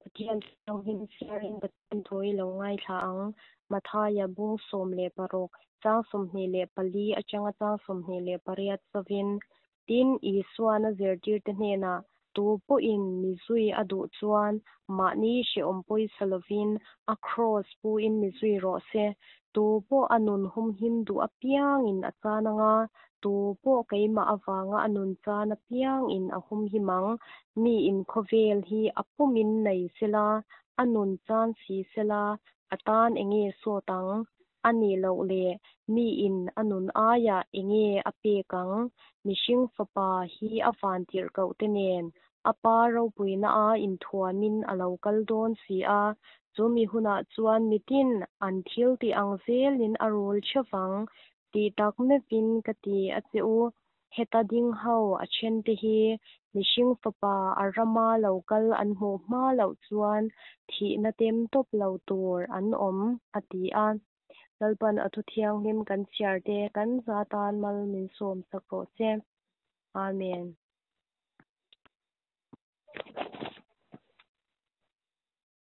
Pathian thianghlim chhiarin Pathian thu i lo ngaithla ang. Mathaia bung 16, chang 24 atanga chang 28 chovin. Tin, Isuan a zirtirte hnenah, Tu pawhin mi zui a duh chuan mahni hrehawm pawisa lovin a kraws pu-in mi zui rawh se. Tu pawh a nun humhim duh apiangin a chan anga, tu pawh keimah avanga a nun chan apiangin a humhim ang. Miin khawvel hi a pumin nei sela, a nun chan si sela, a tan enge sawt ang? A nih loh leh miin a nun aiah enge a pek ang? Mihring Fapa hi a vantirhkohte nen a Pa ropuina-a inthuamin a lo kal dawn si a, chu mi hunah chuan mitin an thil tih ang zelin a rul theuh vang tih tak meuhin ka ti a che u. Heta ding ho a thente hi mihring fapa a rama lo kal an hmuh hma loh chuan thihna tem tawp lo tur an awm, a ti a. Lalpan a thu thianghlim kan chhiar te kan za tan mal min sawm sak rawh se. Amen.